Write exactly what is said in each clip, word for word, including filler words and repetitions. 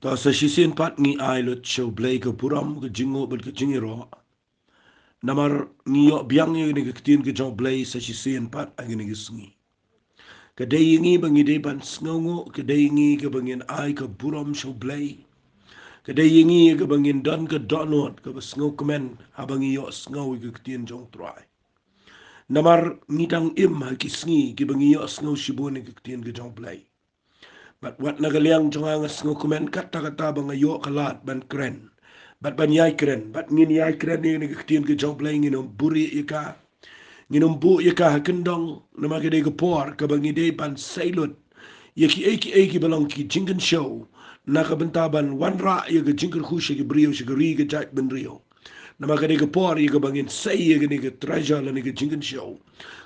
Ta sa shisien pat ngi ai lut sha U Blei ka burom, ka jingnguh bad ka jingïaroh. Namar ngi ïoh biang ïa kane ka ktien ka jong U Blei sa shisien pat ha kane ka sngi. Ka dei ïa ngi ba ngi dei ban sngewnguh, ka dei ïa ngi kaba ngin ai ka burom sha U Blei. Ka dei ïa ngi kaba ngin don ka dohnud kaba sngewkmen haba ngi ïohsngew ïa ka ktien jong U Trai. Namar ngi dang im ha ki sngi kiba ngi ïohsngew shibun ïa ka ktien ka jong U Blei. Bad wat na ka liang jong nga, nga sngewkmen katta katta ba nga ïoh ka lad ban kren bad ban ïai kren, bad ngin ïai kren ïa kane ka ktien ka jong U Blei, ngin ym buhrieh ïa ka. Ngin ym buh ïa ka ha kyndong, namar ka dei ka por kaba ngi dei ban sei lut ïa kiei kiei kiba long ki jingkynshew na ka bynta ban wanrah ïa ka jingkyrkhu sha ki briew, sha ka ri ka jaitbynriew. Namar ka dei ka por ïa kaba ngin sei ïa kane ka treasure lane ka jingkynshew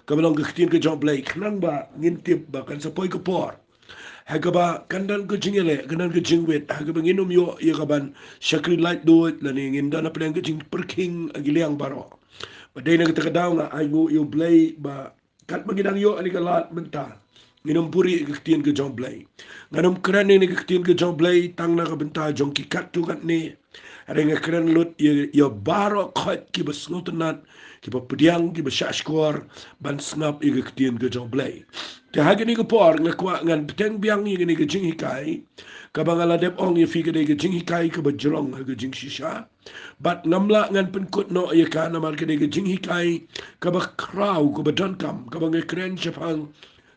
kaba long ka ktien ka jong U Blei, khnang ba ngin tip ba kan sa poi ka por ha kaba kan don ka jingïaleh, kan don ka jingwit, ha kaba ngin ym ïoh ïa kaban shakri laitluid lane ngin don hapdeng ka jingpyrkhing ha ki liang baroh. Bad dei na kata ka daw nga ainguh ïa U Blei ba katba ngi dang ïoh ïa kane ka lad mynta, ngin ym buhrieh ïa ka ktien ka jong U Blei. Ngan ym kren ïa kane ka ktien ka jong U Blei tang na ka bynta jong ki katto katne. Hynrei nga kren lut ïa, ïa baroh khoit kiba sngewtynnat, kiba pdiang, kiba shahshkor ban sngap ïa ka ktien ka jong U Blei. Te ha kane ka por nga kwah ngan bteng biang ïa kane ka jinghikai kaba nga la dep ong ïa phi, ka dei ka jinghikai kaba jrong ha ka jingshisha. Bad ngam lah ngan pynkut noh ïa ka namar ka dei ka jinghikai kaba khraw, kaba donkam, kaba nga kren shaphang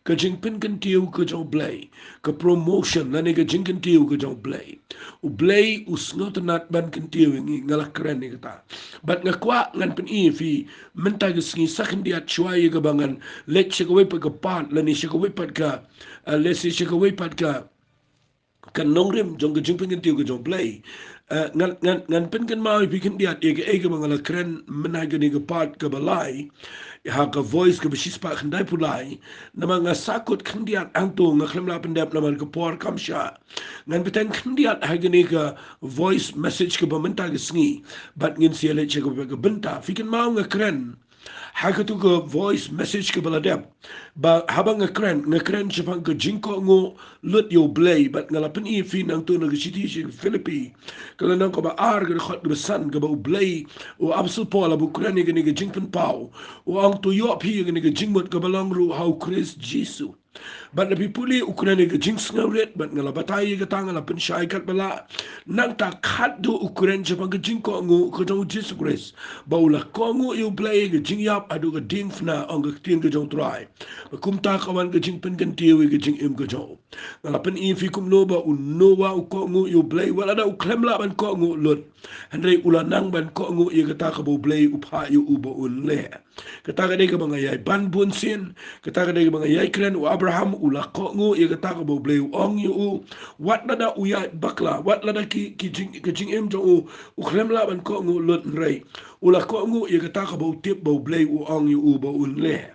ka jingpynkyntiew ka jong U Blei, ka promotion lane ka jingkyntiew ka jong U Blei. U Blei u sngewtynnat ban kyntiew ïa ngi, nga la kren ïa kata. Bad nga kwah ngan pyni ïa phi mynta ka sngi sa khyndiat shuwa ïa kaba ngan leit sha kawei pat ka part lane sha kawei pat ka, eh, lehse sha kawei pat ka ka nongrim jong ka jingpynkyntiew ka jong U Blei. Eh, ngan, ngan, ngan pynkynmaw ïa phi khyndiat ïa kaei kaba nga la kren mynta ha kane ka part kaba lai, ha ka Voice kaba shispah khyndaiphew lai. Namar nga sa kut khyndiat hangto, nga khlem lah pyndep namar ka por kam shah. Ngan bteng khyndiat ha kane ka voice message kaba mynta ka sngi bad ngin sa ïaleit sha kaba ka bynta. Phi kynmaw nga kren ha katu ka voice message kaba la dep ba haba nga kren, nga kren shaphang ka jingkohnguh lut ïa U Blei, bad nga la pyni ïa phi nangto na ka shithi sha ki Philippi, ka lynnong kaba ar, ka dkhot kaba san, kaba U Blei, u Apostol Paul haba u kren ïa kane ka jingpynpaw, u ong, to ïoh phi ïa kane ka jingmut kaba long ruh ha U Khrist Jisu. Bad lada phi pule, u kren ïa ka jingsngewrit, bad nga la batai ïa kata, nga la pynshai katba lah. Nangta khatduh u kren shaphang ka jingkohnguh ka jong U Jisu Khrist, ba u la kohnguh ïa U Blei ha ka jingïap haduh ka diengphna, ong ka ktien ka jong U Trai. Bad kumta ka wan ka jingpynkyntiew ïa ka jingim ka jong u. Nga la pyni ïa phi kumno ba u Noah u kohnguh ïa U Blei, wat lada u khlem lah ban kohnguh lut, hynrei u la nang ban kohnguh ïa kata kaba U Blei u phah ïa u ba un leh. Kata ka dei kaba nga ïai ban bunsien, kata ka dei kaba nga ïai kren. U Abraham u la kohnguh ïa kata kaba U Blei u ong ïa u, wat lada u ïaid bakla, wat lada ki, ki jing, ka jingim jong u u khlem lah ban kohnguh lut, hynrei u la kohnguh ïa kata kaba u tip ba U Blei u ong ïa u ba un leh.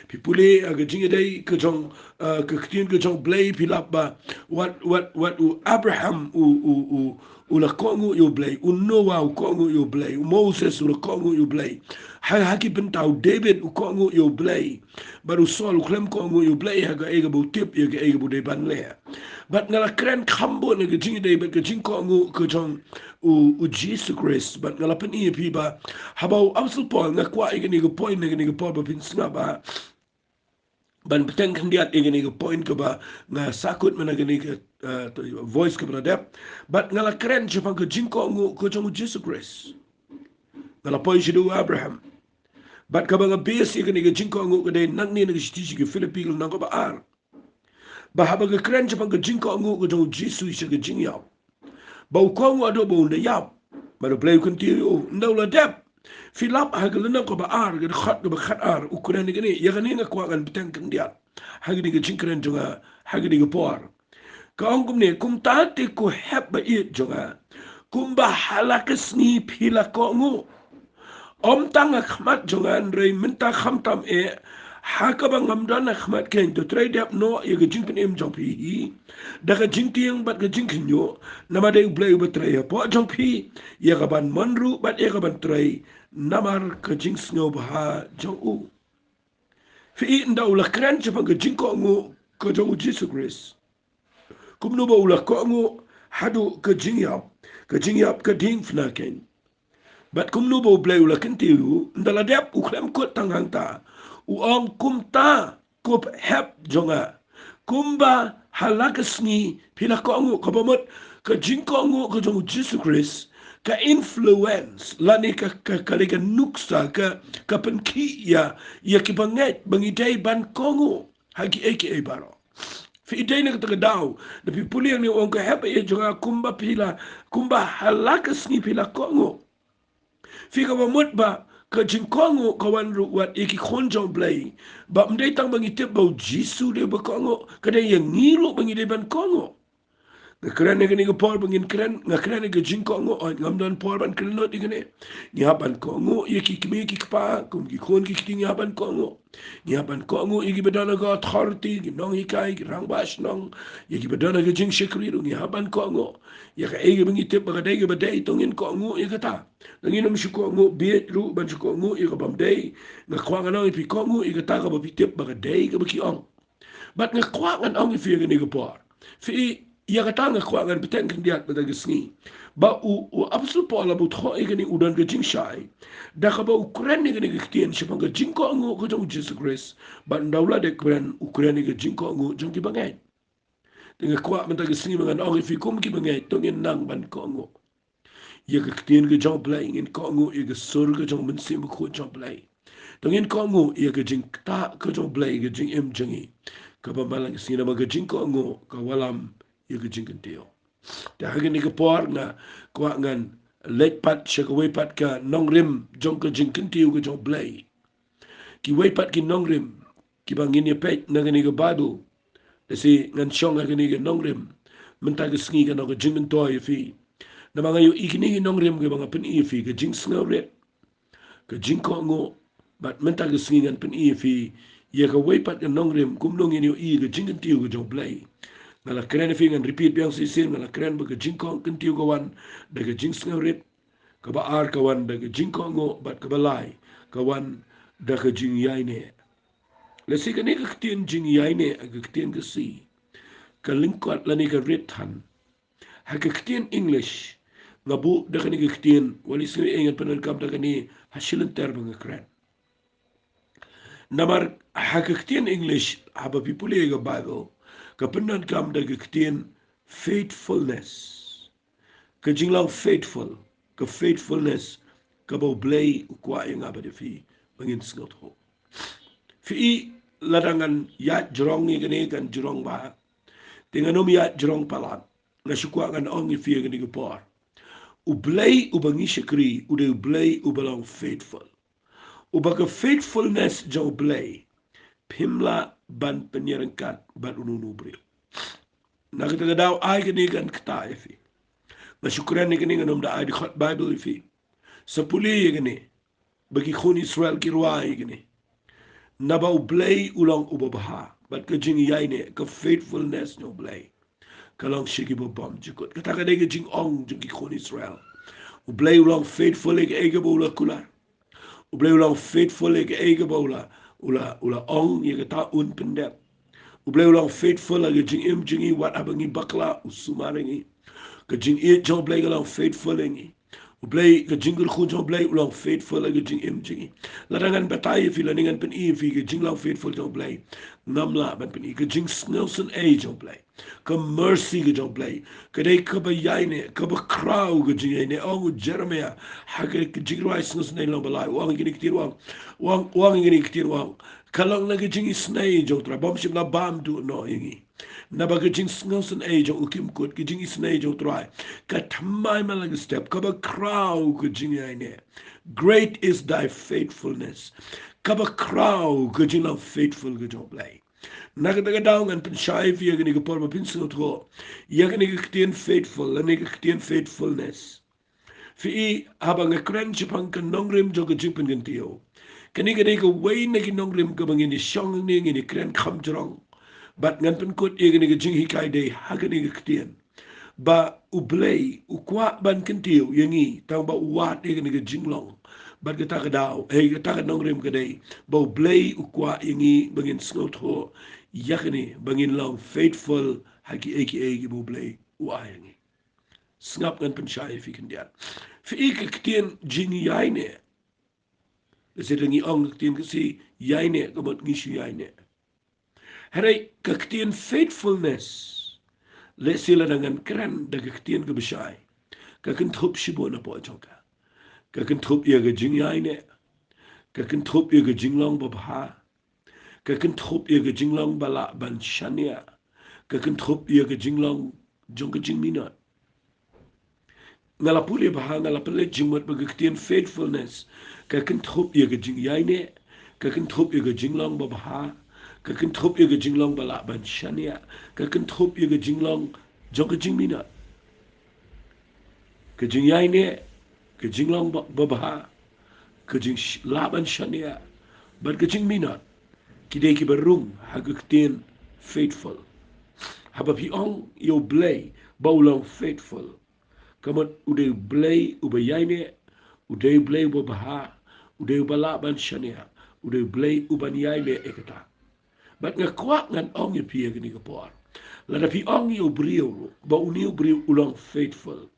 Phi pule, ah, ka jingïadei ka jong, ah, ka ktien ka jong U Blei, phi lap ba wat, wat, wat u Abraham u, u, u u la kohnguh ïa U Blei, u Noah u kohnguh ïa U Blei, u Moses u la kohnguh ïa U Blei. Ha, ha ki bynta u David u kohnguh ïa U Blei. Bad u Saul u khlem kohnguh ïa U Blei ha kaei kaba u tip, ïa kaei kaba u dei ban leh. Bad nga la kren kham bun ïa ka jingïadei bad ka jingkohnguh ka jong u, u Jisu Khrist. Bad nga la pyni ïa phi ba haba u Apostol Paul, nga kwah ïa kane ka point, ïa kane ka point ba phin sngap ba ban bteng khyndiat ïa kane ka point kaba nga sa kut mynta ha kane ka, eh, voice kaba la dep. Bad nga la kren shaphang ka jingkohnguh ka jong u Jisu Khrist. Nga la poi shaduh u Abraham. Bad kaba nga base ïa kane ka jingkohnguh ka dei nangne na ka shithi sha ki Philippi ka lynnong kaba ar, ba haba nga kren shaphang ka jingkohnguh ka jong u Jisu sha ka jingïap, ba u kohnguh haduh ba un da ïap, bad U Blei u kyntiew ïa u. Ynda u la dep, phi lap ha ka lynnong kaba ar, ka dkhot kaba khatar, u kren ïa kane. Ïa kane nga kwah ngan bteng khyndiat ha kane ka jingkren jong nga ha kane ka por. Ka ong kumne, kumta te ko hep ba ïeit jong nga, kumba ha la ka sngi phi la kohnguh, ym tang ha khmat jong nga, hynrei mynta khamtam eh, ha kaba ngam don ha khmat keiñ, to trei dep noh ïa ka jingpynim jong phi hi da ka jingtieng bad ka jingkhynñiuh, namar dei U Blei uba trei hapoh jong phi ïa ka ban mon ruh bad ïa ka ban trei namar ka jingsngewbha jong u. Phi i, ynda u la kren shaphang ka jingkohnguh ka jong u Jisu Khrist, kumno ba u la kohnguh haduh ka jingïap, ka jingïap ka diengphna keiñ. Bad kumno ba U Blei u la kyntiew, ynda la dep u khlem kut tang hangta, u ong, kumta ko phep jong nga, kumba ha la ka sngi phi la kohnguh. Kaba mut ka jingkohnguh ka jong U Jisu Khrist ka influence lane ka, ka, ka leh ka nuksa, ka, ka pynkhih ïa, ïa ki bangeit ba ngi dei ban kohnguh ha kiei kiei baroh. Phi i, dei na kata ka daw, da phi pule ïa kane, u ong, ko phep ïa jong nga, kumba phi la, kumba ha la ka sngi phi la kohnguh. Phi, kaba mut ba ka jingkohnguh ka wan ruh wat ïa ki khun jong U Blei. Ba ym dei tang ba ngi tip ba U Jisu u dei ba kohnguh, ka dei ïa ngi ruh ba ngi dei ban kohnguh. Nga kren ïa kane ka por ba ngin kren, nga kren ïa ka jingkohnguh, oh, ngam don por ban kren lut ïa kane. Ngi hap ban kohnguh ïa ki kmie ki kpa, kum ki khun ki kti ngi hap ban kohnguh. Ngi hap ban kohnguh ïa kiba don ha ka authority, ki nonghikai, ki rangbah shnong, ïa kiba don ha ka jingshakri ruh ngi hap ban kohnguh. Ïa kaei kaba ngi tip ba ka dei kaba dei, to ngin kohnguh ïa kata. Lada ngin ym shu kohnguh bieit ruh ban shu kohnguh ïa kaba ym dei, nga kwah ngan ong ïa phi, kohnguh ïa kata kaba phi tip ba ka dei kaba ki ong. Bad nga kwah ngan ong ïa phi ïa kane ka por. Phi i, ïa kata nga kwah ngan bteng khyndiat mynta ka sngi. Ba u, u Apostol Paul haba u thoh ïa kane u don ka jingshai da kaba u kren ïa kane ka ktien shaphang ka jingkohnguh ka jong U Jisu Khrist. Bad ynda u la dep kren, u kren ïa ka jingkohnguh jong ki bangeit. Te nga kwah mynta ka sngi ba ngan ong ïa phi kum ki bangeit, to ngin nang ban kohnguh ïa ka ktien ka jong U Blei, ngin kohnguh ïa ka sur ka jong U Mynsiem Bakhuid jong U Blei. To ngin kohnguh ïa ka jingktah ka jong U Blei, ka jingim jong ngi. Kaba man la ka sngi, namar ka jingkohnguh ka wallam ïa ka jingkyntiew. Te ha kane ka por nga kwah ngan leit pat sha kawei pat ka nongrim jong ka jingkyntiew ka jong U Blei. Kiwei pat ki nongrim kiba ngin ïa peit na kane ka Baibl. Lehse ngan shong ha kane ka nongrim mynta ka sngi, kan long ka jingmyntoi ïa phi. Namar nga ïohi kine ki nongrim kiba nga pyni ïa phi, ka jingsngewrit, ka jingkohnguh, bad mynta ka sngi ngan pyni ïa phi ïa kawei pat ka nongrim kumno ngin ïohi ka jingkyntiew ka jong U Blei. Nga la kren ïa phi, ngan repeat biang shisien, nga la kren ba ka jingkohnguh, kyntiew ka wan da ka jingsngewrit, kaba ar ka wan da ka jingkohnguh, bad kaba lai ka wan da ka jingïaineh. Lehse kane ka ktien jingïaineh, ka ktien ka C, ka lyngkot lane ka rit than ha ka ktien English. Nga buh da kane ka ktien, wat la sngewthuh ngan pyndonkam da kane ha shilynter ba nga kren. Namar ha ka ktien English, haba phi pule ïa ka Baibl, ka pyndonkam da ka ktien faithfulness. Ka jinglong faithful, ka faithfulness kaba U Blei u kwah ïa nga bad ïa phi ba ngin sngewthuh. Phi i, lada ngan ïaid jrong ïa kane kan jrong bha. Te ngan ym ïaid jrong palat. Nga shu kwah ngan ong ïa phi ïa kane ka por, U Blei uba ngi shakri u dei U Blei uba long faithful. Uba ka faithfulness jong U Blei phim lah ban pynïaryngkat bad uno uno u briew. Na kata ka daw, ai kane kan ktah ïa phi. Nga shu kren ïa kane, ngan ym da ai dkhot Baibl ïa phi. Sa pule ïa kane, ba ki khun Israel ki rwai ïa kane. Naba U Blei u long uba bha, bad ka jingïaineh, ka faithfulness jong U Blei, ka long sha kiba bym jukut. Kata ka dei ka jingong jong ki khun Israel. U Blei u long faithful ïa kaei kaba u la kular. U Blei u long faithful ïa kaei kaba u la, u la, u la ong, ïa kata un pyndep. U Blei u long faithful ha ka jingim jong ngi, wat haba ngi bakla u sumar ïa ngi. Ka jingïeit jong U Blei ka long faithful ïa ngi. U Blei, ka jingkyrkhu jong U Blei u long faithful ha ka jingim jong ngi. Lada ngan batai ïa phi lane ngan pyni ïa phi ka jinglong faithful jong U Blei, ngam lah ban pyni. Ka jingsngewsynei jong U Blei, ka mercy ka jong U Blei, ka dei kaba ïaineh, kaba khraw ka jingïaineh. Ong u Jeremiah ha ka, ka jingrwai sngewsynei lynnong ba lai, u ong ïa kine ki ktien, u ong, u ong, u ong ïa kine ki ktien, u ong, ka long na ka jingisynei jong U Trai, bym shym la bam duh noh ïa ngi. Naba ka jingsngewsynei jong u kim kut, ka jingisynei jong U Trai ka thymmai man la ka step. Kaba khraw ka jingïaineh. Great is thy faithfulness. Kaba khraw ka jinglong faithful ka jong U Blei. Na kata ka daw ngan pynshai ïa phi ïa kane ka por ba phin sngewthuh ïa kane ka ktien faithful lane ka ktien faithfulness. Phi i, haba nga kren shaphang ka nongrim jong ka jingpynkyntiew, kane ka dei kawei na ki nongrim kaba ngin ïa shong hangne, ngin ïa kren kham jrong. Bad ngan pynkut ïa kane ka jinghikai dei ha kane ka ktien, ba U Blei u kwah ban kyntiew ïa ngi tang ba u wad ïa kane ka jinglong. Bad kata ka daw, eh, kata ka nongrim ka dei ba U Blei u kwah ïa ngi ba ngin sngewthuh ïa kane, ba ngin long faithful ha kiei kiei kiba U Blei u ai ïa ngi. Sngap, ngan pynshai ïa phi khyndiat. Phi i ka ktien jingïaineh. Lehse da ngi ong ka ktien Khasi ïaineh, ka mut ngi shu ïaineh. Hynrei ka ktien faithfulness, lehse lada ngan kren da ka ktien kaba shai, ka kynthup shibun napoh jong ka. Ka kynthup ïa ka jingïaineh. Ka kynthup ïa ka jinglong babha. Ka kynthup ïa ka jinglong ba lah ban shaniah. Ka kynthup ïa ka jinglong jong ka jingminot. Nga la pule bha, nga la pule jingmut ba ka ktien faithfulness ka kynthup ïa ka jingïaineh, ka kynthup ïa ka jinglong babha, ka kynthup ïa ka jinglong ba lah ban shaniah, ka kynthup ïa ka jinglong jong ka jingminot. Ka jingïaineh, ka jinglong ba-, babha, ka jing sh-, lah ban shaniah, bad ka jingminot, ki dei kiba rung ha ka ktien faithful. Haba phi ong ïa U Blei ba u long faithful, ka mut u dei U Blei uba ïaineh, u dei U Blei uba bha, u dei uba lah ban shaniah, u dei U Blei uban ïaineh ïa kata. Bad nga kwah ngan ong ïa phi ïa kane ka por, lada phi ong ïa u briew ba une u briew u long faithful,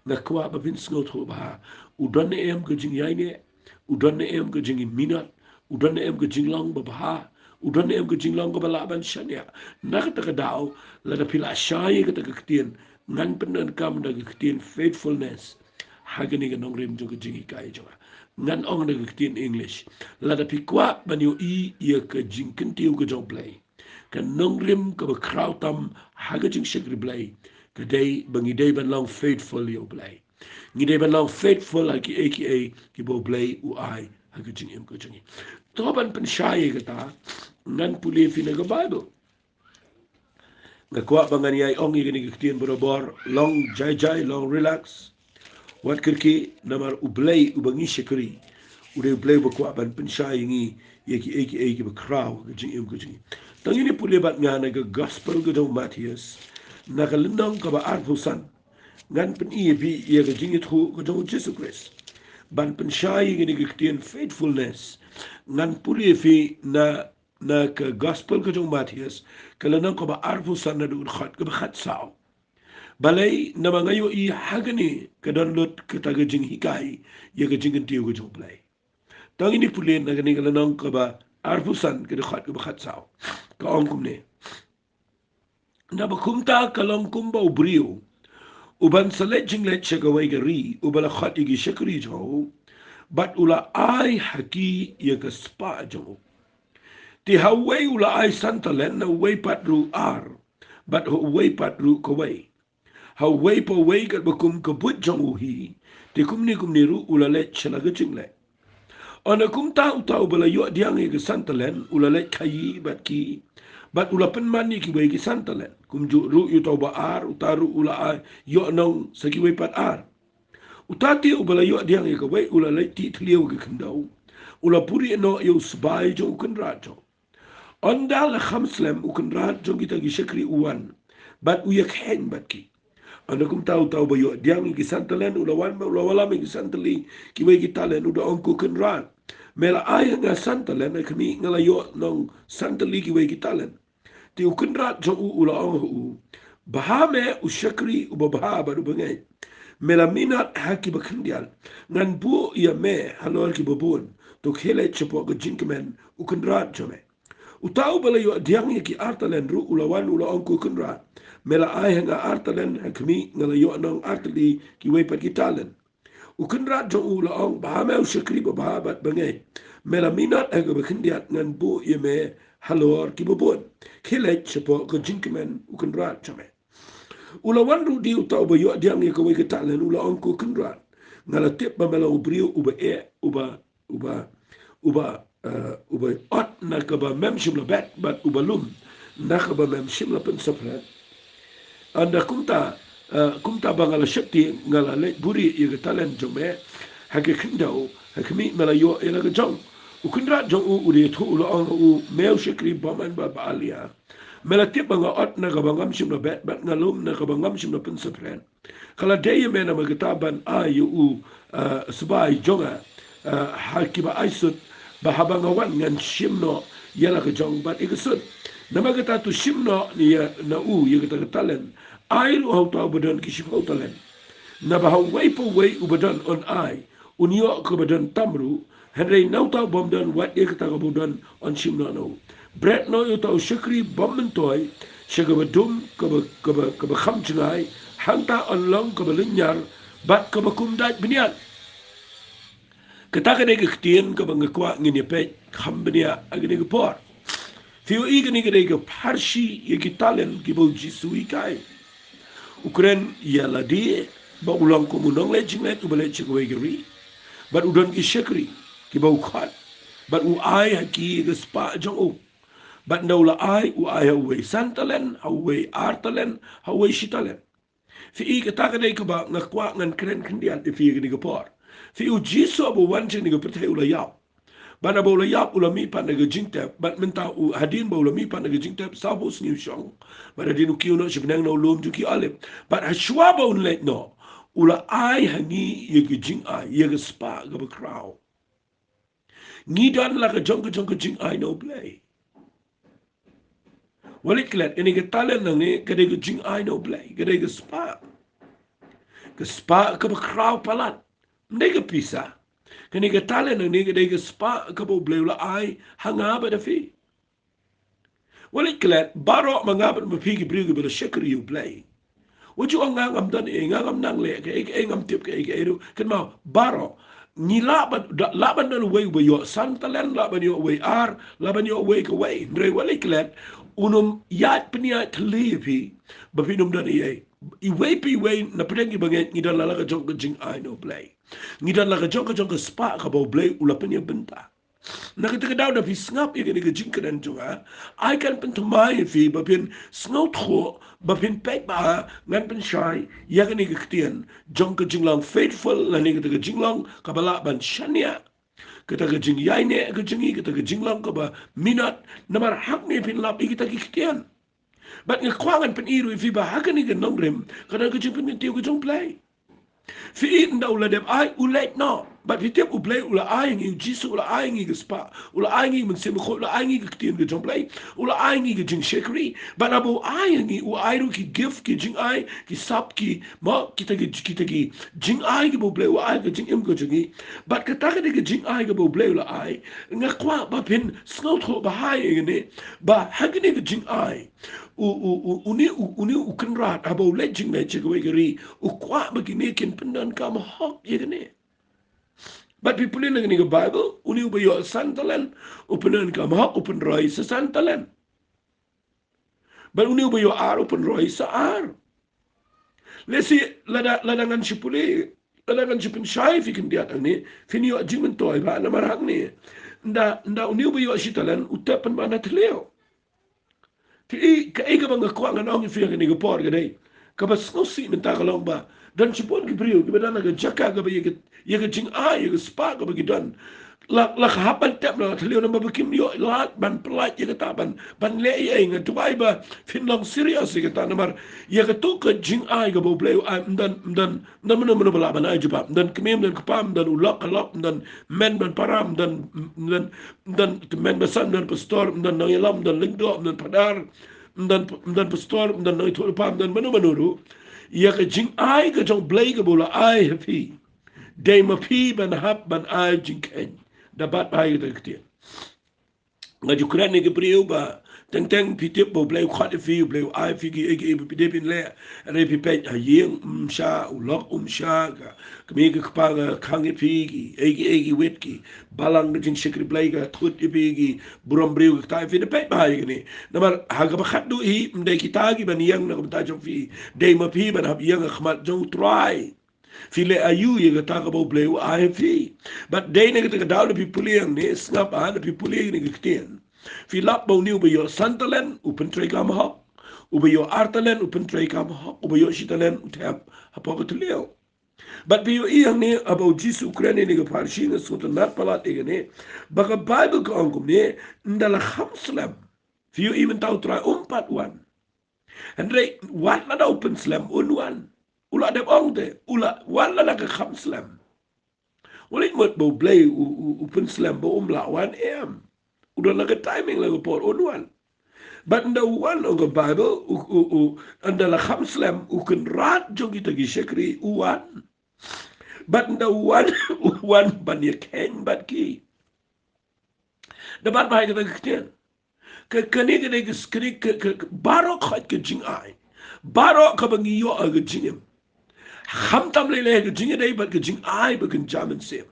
nga kwah ba phin sngewthuh bha. U don ne em ka jingïaineh, u don ne em ka jingminot, u don ne em ka jinglong babha, u don ne em ka jinglong kaba lah ban shaniah. Na kata ka daw, lada phi la shai ïa kata ka ktien, ngan pyndonkam da ka ktien faithfulness ha kane ka nongrim jong ka jinghikai jong nga. Ngan ong da ka ktien English, lada phi kwah ban ïohi ïa ka jingkyntiew ka jong U Blei, ka nongrim kaba khraw tam ha ka jingshakri Blei, ka dei ba ngi dei ban long faithful ïa U Blei. Ngi dei ban long faithful ha kiei kiei kiba U Blei u ai ha ka jingim ka jong ngi. To ban pynshai ïa kata, ngan pule ïa phi na ka Bible. Nga kwah ba ngan ïai ong ïa kane ka ktien barabor, long jai jai, long relax. Wat kyrkieh, namar U Blei uba ngi shakri, u dei U Blei uba kwah ban pynshai ïa ngi ïa kiei kiei kiba khraw ha ka jingim ka jong ngi. To ngin ïa pule bad nga na ka Gospel ka jong u Mathaios, na ka lynnong kaba arphew san. Ngan pyni ïa phi ïa ka jingïathuh ka jong u Jisu Khrist. Ban pynshai ïa kane ka ktien faithfulness, ngan pule ïa phi na na ka Gospel ka jong u Mathaios, ka lynnong kaba arphew san, naduh ka dkhot kaba khatsaw. Balei? Namar nga ïohi ha kane ka don lut kata ka jinghikai ïa ka jingkyntiew ka jong U Blei. To ngin ïa pule na kane ka lynnong kaba arphew san, ka dkhot kaba khatsaw. Ka ong kumne: Naba kumta ka long kumba u briew uban sa leit jingleit sha kawei ka ri, uba la khot ïa ki shakri jong u, bad u la ai ha ki ïa ka spah jong u. Te ha uwei u la ai san talent, na uwei pat ruh ar, bad ha uwei pat ruh kawei, ha uwei pa uwei katba kum ka buit jong u hi. Te kumne kumne ruh u la leit sha la ka jingleit. Ynda kumta uta uba la ïoh diang ïa ka san talent u la leit khaïi bad ki, bad u la pynman ïa kiwei ki san talent. Kumjuh ruh ïa uta uba ar, uta ruh u la ai, ïoh nong sa kiwei pat ar. Uta te uba la ïoh diang ïa kawei u la leit tih thliew ïa ka khyndew, u la purieh noh ïa u sbai jong u kynrad jong u. Ynda la kham slem, u kynrad jong kita ki shakri u wan bad u ïakheiñ bad ki. Ynda kumta uta uba ïoh diang ïa ki san talent u la wan bad u la wallam ïa ki san tylli kiwei ki talent, u da ong ko kynrad, me la ai ha nga san talent, ha khmih nga la ïoh nong san tylli kiwei ki talent. Te u kynrad jong u u la ong ha u, bha me u shakri uba bha bad uba ngeit. Me la minot ha kiba khyndiat, ngan buh ïa me halor kiba bun. To khie leit shapoh ka jingkmen, u kynrad jong me. Uta uba la ïoh diang ïa ki ar talent ruh u la wan u la ong ko kynrad, me la ai ha nga ar talent, ha khmih nga la ïoh nong ar tylli kiwei pat ki talent. U kynrad jong u u la ong, bha me u shakri ba bha bad ba ngeit. Me la minot ha kaba khyndiat, ngan buh ïa me halor kiba bun. Khie leit shapoh ka jingkmen, u kynrad jong me. U la wan ruh de uta uba ïoh diang ïa kawei ka talent, u la ong ko kynrad, nga la tip ba me long u briew uba eh, uba uba, uba, eh, uba ot na kaba mem shym la bet, bad uba lum na kaba mem shym la pynsaphriang. Ynda kumta, eh, kumta ba nga la sheptieng, nga la leit buhrieh ïa ka talent jong me ha ka khyndew, ha khmih me la ïoh ïa la ka jong. U kynrad jong u u da ïathuh u la ong ha u, me u shakri bymman bad ba alia. Me la tip ba nga ot na kaba ngam shym la bet, bad nga lum na kaba ngam shym la pynsaphriang. Ka la dei ïa me namar kata ban ai ïa u, eh, sbai jong nga, eh, ha kiba ai sut, ba haba nga wan ngan shim noh ïa la ka jong bad ïa ka sut. Namar kata to shim noh ïa na u ïa kata ka talent. Ai ruh ha uta uba don ki shiphew talent. Naba ha uwei pa uwei uba don un ai, un ïoh kaba don tam ruh, hynrei na uta u bym don wat ïa kata kaba u don un shim noh na u. Bret noh ïa uta u shakri bym myntoi sha kaba dum kaba, kaba, kaba kham jngai, hangta un long kaba lynñiar bad kaba kum dait bniat. Kata ka dei ka ktien kaba nga kwah ngin ïa peit kham bniah ha kane ka por. Phi ïohi kane ka dei ka pharshi ïa ki talent kiba u Jisu u hikai. U kren ïa lade ba u long kum u nongleit jingleit uba leit sha kawei ka ri. Bad u don ki shakri kiba u khot. Bad u ai ha ki ïa ka spah jong u. Bad ynda u la ai, u ai ha uwei san talent, ha uwei ar talent, ha uwei shi talent. Phi i, kata ka dei kaba nga kwah ngan kren khyndiat ïa phi ha kane ka por. Phi i, u Jisu haba u wan sha kane ka pyrthei u la ïap. Bad haba u la ïap u la mihpat na ka jingtep, bad mynta u, hadien ba u la mihpat na ka jingtep, sawphew sngi u shong. Bad hadien u kiew noh sha bneng na u lum jong ki Olib. Bad hashwa ba un leit noh, u la ai ha ngi ïa ka jingai, ïa ka spah kaba khraw. Ngi don la ka jong ka jong ka jingai na U Blei. Wat leit klet, kane ka talent nangne ka dei ka jingai na U Blei, ka dei ka spah. Ka spah kaba khraw palat. Ym dei ka pisa. Kane ka talent nangne ka dei ka spah kaba U Blei u la ai ha nga bad ha phi. Wat leit klet, baroh ma nga bad ma phi ki briew kiba la shakri ïa U Blei. Wat ju ong nga ngam don ei, nga ngam nang leh kaei kaei, ngam tip kaei kaei ruh. Kynmaw, baroh ngi lah ban, lah ban don uwei uba ïoh san talent, lah ban ïoh uwei ar, lah ban ïoh uwei kawei. Hynrei wat leit klet, un ym ïaid pynïaid thylli ïa phi ba phin ym don ei ei. Iwei pa iwei na pdeng kiba ngeit ngi don la la ka jong ka jingai na U Blei. Ngi don la ka jong ka jong ka spah kaba U Blei u la pynïabynta. Na kata ka daw, da phi sngap ïa kane ka jingkren jong nga, ai kan pynthymmai ïa phi ba phin sngewthuh, ba phin peit ba ngan pynshai ïa kane ka ktien jong ka jinglong faithful, lane kata ka jinglong kaba lah ban shaniah, kata ka jingïaineh ka jong ngi, kata ka jinglong kaba minot. Namar hangne phin lap ïa kita ki ktien. Bad nga kwah ngan pyni ruh ïa phi ba ha kane ka nongrim ka don ka jingpynkyntiew ka jong U Blei. Phi i, ynda u la dep ai, u leit noh. Bad phi tip, U Blei u la ai ngi, U Jisu u la ai ngi ka spah, u la ai ngi Mynsiem Bakhuid, u la ai ngi ka ktien ka jong U Blei, u la ai ngi ka jingshakri. Bad haba u ai ngi, u ai ruh ki gift, ki jingai, ki sap, ki, mo, kita ki, kita ki jingai kiba U Blei u ai, ka jingim ka jong ngi. Bad kata ka dei ka jingai kaba U Blei u la ai. Nga kwah ba phin sngewthuh bha ïa kane, ba ha kane ka jingai, u, u, u, une u, une u kynrad haba u leit jingleit sha kawei ka ri, u kwah ba kine kin pyndonkam hok ïa kane. Bad phi pule na kane ka Baibl, une uba ïoh san talent u pyndonkam hok, u pynroi sa san talent. Bad une uba ïoh ar u pynroi sa ar. Lehse lada, lada ngan shu pule, lada ngan shu pynshai ïa phi khyndiat hangne, phin ïoh jingmyntoi bha namar hangne, ynda, ynda une uba ïoh shi talent u tep pynban ha thliew. Te kaei kaba nga kwah ngan ong ïa phi ha kane ka por ka dei, kaba sngewsih mynta ka long ba don shibun ki briew kiba don ha ka jaka kaba ïa ka, ïa ka jingai, ïa ka spah kaba ki don, la, la ka hap ban tep na thliew namar ba kim ïoh lad ban pyllait ïa kata, ban, ban leh ei ei. Nga duwai ba phin long serious ïa kata namar ïa kato ka jingai kaba U Blei u ai, ym don, ym don, ym don mano mano ba lah ban ai jubab. Ym don kmie, ym don kpa, ym don u lok ka lok, ym don men ban para, ym don, ym don, ym don tymmen basan, ym don pastor, ym don nongïalam, ym don lyngdoh, ym don phadar, ym don, ym don pastor, ym don nongïathuhlypa, ym don mano mano ruh. Ïa ka jingai ka jong U Blei kaba u la ai ha phi, dei ma phi ban hap ban ai jingkheiñ da bat bha ïa kata ka ktien. Nga ju kren ïa ki briew ba teng teng phi tip ba U Blei u khot ïa phi, U Blei u ai ïa phi kiei kiei ba phi dei phin leh. Hynrei phi peit ha ïing ym sha, u lok um sha, ka kmie ka kpa ka khang ïa phi, kiei kiei ki wit, ki balang ka jingshakri Blei ka thut ïa phi, ki burom briew ka ktah ïa phi. Da peit bha ïa kine. Namar ha kaba khatduh hi ym dei kita ki ban ïeng na ka bynta jong phi. Dei ma phi ban hap ïeng ha khmat jong U Trai. Phi leh aïu ïa kata kaba U Blei u ai ha phi? Bad dei na kata ka daw, lada phi pule hangne, sngap, ha, lada phi pule ïa kane ka ktien, phi lap ba une uba ïoh san talent u pyntreikam hok, uba ïoh ar talent u pyntreikam hok, uba ïoh shi talent u thep hapoh ka thliew. Bad phi ïohi hangne haba U Jisu u kren ïa kane ka pharshi, nga sngewtynnat palat ïa kane, ba ka Baibl ka ong kumne, ynda la kham slem. Phi ïohi mynta U Trai um pat wan. Hynrei wat lada u pynslem un wan. U la dep ong te, u la, wat lada ka kham slem. Wat leit mut ba U Blei u, u, u pynslem ba um lah wan, em. U don la ka timing, la ka por un wan. Bad ynda u wan, ong ka Baibl, u, u, u, ynda la kham slem, u kynrad jong kita ki shakri u wan. Bad ynda u wan, u wan ban ïakheiñ bad ki. Da bad ba ha kata ka ktien, ka, kane ka dei ka skri ka, ka, ka baroh khoit ka jingai, baroh kaba ngi ïoh ha ka jingim, khamtam lei lei ka jingïadei bad ka jingai bad ka jingïaid mynsiem.